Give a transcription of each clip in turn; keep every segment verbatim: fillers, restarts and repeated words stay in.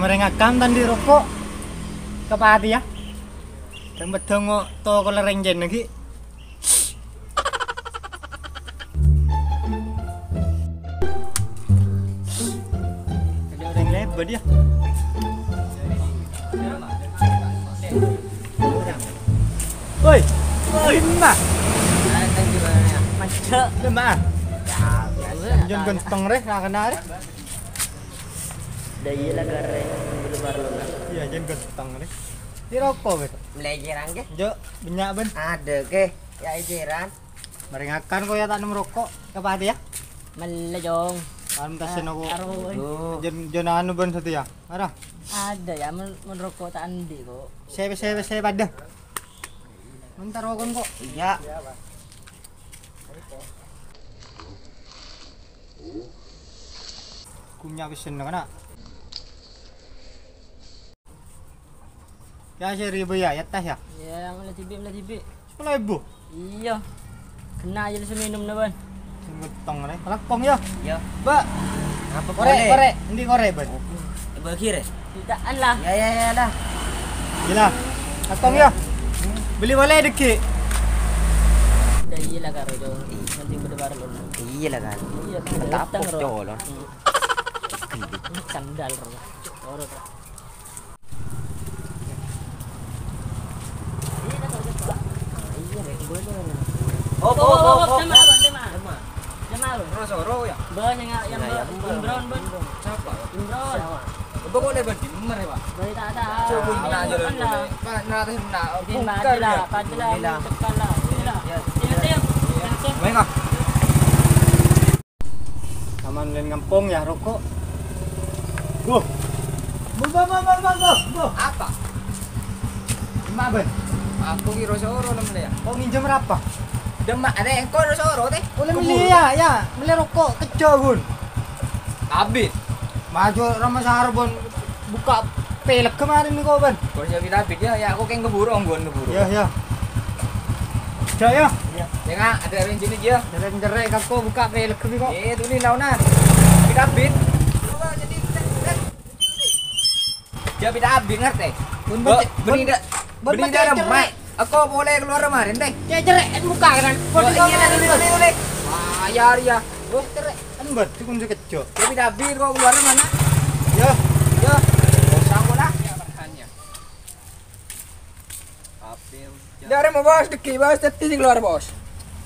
Marèngaghi ta' andi' roko'. Kapatèya. Dâng-bâdâng ngo-, toko lerrèng jhâ' ghi'. Ada orang lewat dia. Woi, woi, Mbak. Macet. Mbak. Jon ganteng rè, ra kenal rè. Dâ' iyâ la karè, belum baru lah. Iyâ, jon ganteng rè. Di roko', Bos. Mlè jhârâng, Kè? Jo, bânnya', Bân. Ada, Kè. Ya, jhârâng. Marèngaghi ko' ya ta' nem roko', kapatèya? Mellè, Jong. Kan tasen aku. Aro, woi. Aduh. Jon, jon anu, Bân, satèya. Mara. Ada ya, men, men roko' ta' andi' ko'. Sè, sè, sè padâ. Mentar roko' ko'. Iyâ. Kunya pesen kana'. Ya, seribu ya, ya tas ya. Iyâ, mellè dhibi', mellè dhibi'. Sepuluh ribu. Iyâ. Kèng ajâ sè minum, Bân. Sing ngetong rè. Lakong ya. Iyâ. Mbak. Apa korè', boleh? Korè'. Endi korè', Bân? Bagi rè. Tidak lah. Ya, ya, ya lah. Gila. Lakong ya. Beli boleh dikit. Dâ' iyâ la karo, Jong. Penting bâdâ baru. Iyâ la karo. Iyâ, kan. Tapok, Jong. Colon. Hmm. Sandal, ro. Oro, ro. Oh, oh, oh, oh, oh. Jamaah, Bang, jamaah. Jamaah. Jamaah, Bang. Terus oro ya? Bang, yang, yang, iya, Bang, iya, Imron, Bang. Siapa? Imron. Siapa? Bang, kok lebar di Imron ya, Pak? Bang, tak ada. Coba nanya dulu. Pak, nah, terus nah, bungkar ya? Alhamdulillah. Alhamdulillah. Iya. Iya, iya. Iya, iya. Baik, Kak. Saman lèn ngampong ya, roko'. Boh. Boh, boh, boh. Apa? Emma, Bân. Aku ki ro-soro nem lè ya. Kok nginjem rapa? Demak, ada engko ro-soro, teh. Oleh keburu. Mellè ya, ya. Mellè roko' kèjjhâ', Bun. Abit. Maju rama saro, Bun. Buka pelek kemarin nih, Koban. Kok siap kita abit ya, ya aku kèng keburu, ongghuwân keburu. Iya, iya. Cak ya. Iya. Ya, Kak, ada ranjini dia. Jerek-jerek, aku buka pelek kami kok. Eh, tuh nih, lawanan. Kita abit. Dia kita abit, ngerti? Bun, bun, beni bun, dah, bun, beni bun, dah cerek. Remai. Aku boleh keluar kemarin, teh. Cek jerek, buka kan? Kok iya, iya, iya, iya. Wah, ya, ya. Oh, cerek. Kan batu kunci kecok. Tapi Dabi kok keluar mana? Yo. Yo. Bos, aku lah. Dâ'remma, Bos, dâgghi', Bos, dâddhi sè keluar, Bos.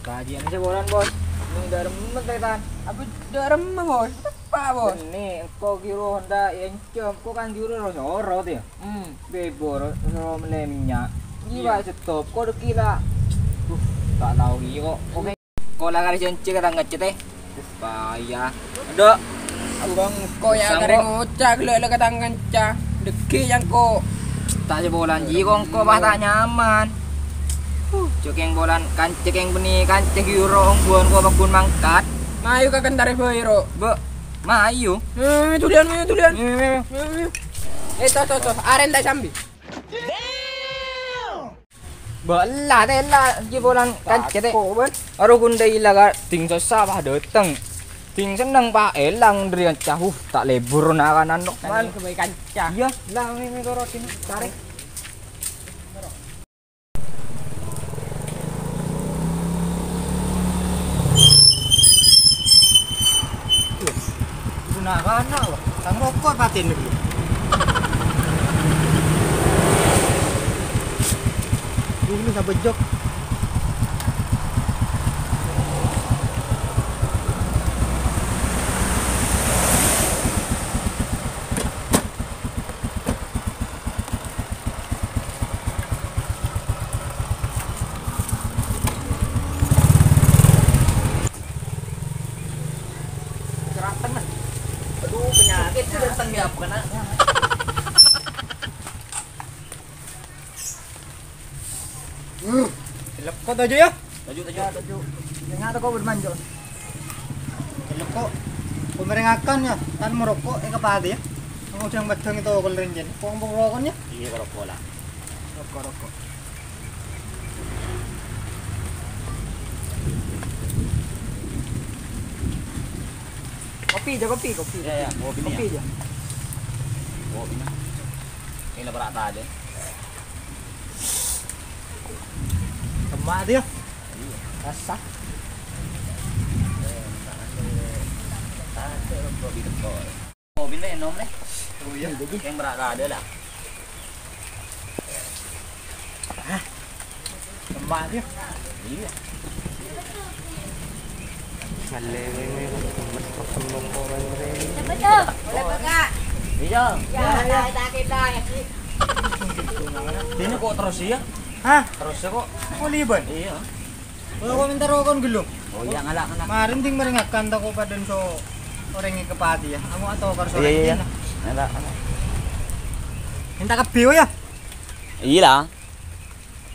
Kajian sè bolan, Bos. Ini dâ'remma, setan. Apa dâ'remma, Bos? Apa, Bos? Ini engko' giro Honda encem, engko' kan giro ro-soro, teh. Hmm. Bebo ro-, ro mellè minnya'. Iya. Jiwa stop, kok dâgghi' la. Duh, ta' tao ghi kok. Oke. Kola kali janji ka tangga cete. Bahaya. Dok. Abang ko ya kare ngoca' gelo-gelo ka tangga ca. Dâgghi' yang ko. Ta' jebolan ji kongko bah ta' nyaman. Huh, cekeng bolan kan cekeng beni kan cek yuro ongguan ko bakun mangkat. Mayu ka kentare bae ro. Be, mayu. Eh, tulian, mayu tulian. Eh. Mayu, mayu. Eh, to, to, to. Aren ta' sambi. Bella, tella, ji bolan kance, te. Tako, Bân. Aro gunda ila ka, ding sossa, wah, dateng. Ding seneng, Pak, elang, dri kanca. Huh, ta' lebur, nakanan, nok, man. Tadi kebaik kanca. Iya, lah, mi, mi, koro, sini, cari. Guna kana, wah. Tang roko' patèn iki. Ini sabejok. Aduh, penyakit tuh datang ya, bukan, nak? Hmm. Lekot aja ya. Tajuk, tajuk. Ya, tajuk. Ingat aku bermanjur. Kok pemerengakan ya, kan merokok, eh, kepala ya. Mau yang badang itu, kalau renjen. Kok mau rokoknya? Iya, rokok lah. Rokok, rokok. Kopi aja, kopi, kopi. Iya, iya, kopi nih, kopi ya. Aja. Ini berat aja. Kemma dia. Iya. Rasa. Oh, pindah ya, nom, leh. Oh, iya. Yang berat ada lah. Ah. Kemma dia. Iya. Boleh, Pak. Iya. Ya, kita, kita. Ini kok terus ya? Hah? Terus ya kok? Kok liban? Iya. Kok minta rokok dulu? Oh iya, ngala', ngala'. Kemarin ding maringakan tako padan so orangnya kepati ya. Kamu atau karo so iya, iya, iya. Ngala', ngala'. Minta kebbi ya? Iya lah.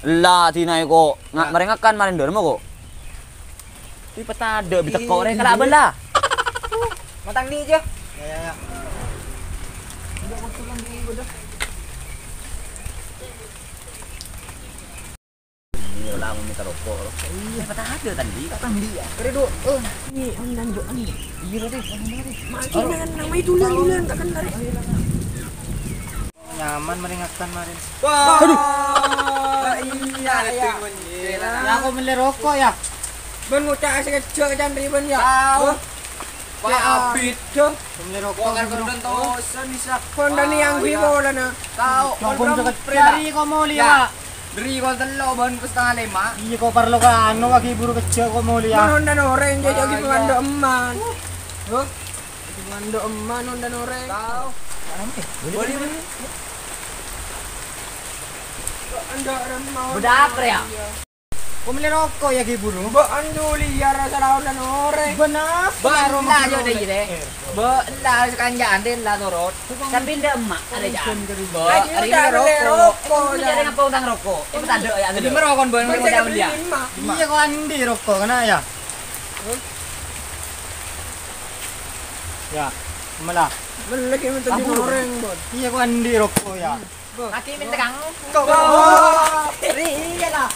Lah, dina iko nga' maringakan maring dharma kok. Wi petadha biteko rek kala' bala. Matang ni aja. Ya, ya, ya. Iya, lah, mau minta rokok. Iya, petadha tadi. Tadi ya. Kere, Dok. Oh, ini, ini, Dok, ini. Iya, Dok, ini, Dok. Makin dengan nama itu, Lan, Lan, takkan tarik. Nyaman maringakan marin. Wah. Aduh. Iya, iya. Lah, aku meli rokok ya. Ben ngucak sekejap can riben ya. Tahu. Pak Abid. Meli rokok. Kok kan kondon tosen bisa. Kondon yang gue bola na. Tahu. Kondon sekejap. Dari kok mau lihat. Dari kok telo ban ke setengah lima. Iya, kok perlu ke anu lagi buru kejak kok mau lihat. Kondon orang jadi pemandok eman. Huh? Mando eman ondan oreng. Tao. Boleh, boleh. Kok ando oreng mau. Bedap ya? Kok meli rokok ya, Ki Buru? Mbok ando liar rasa lawan dan oreng. Benar. Mbok ella aja deh, deh. Mbok ella sekanjaan deh, ella turut. Tapi ndak emak, ada jangan. Mbok, ayo, ring udah rokok. Rokok, jangan. Cari ngapa utang rokok? Itu tak ada ya, ada. Merokok, mbok, merokok. Iya, kok andi rokok, kena ya? Ya, malah. Lagi minta goreng, Bon. Iya, kok andi rokok ya? Lagi minta kang. Kok, iya lah.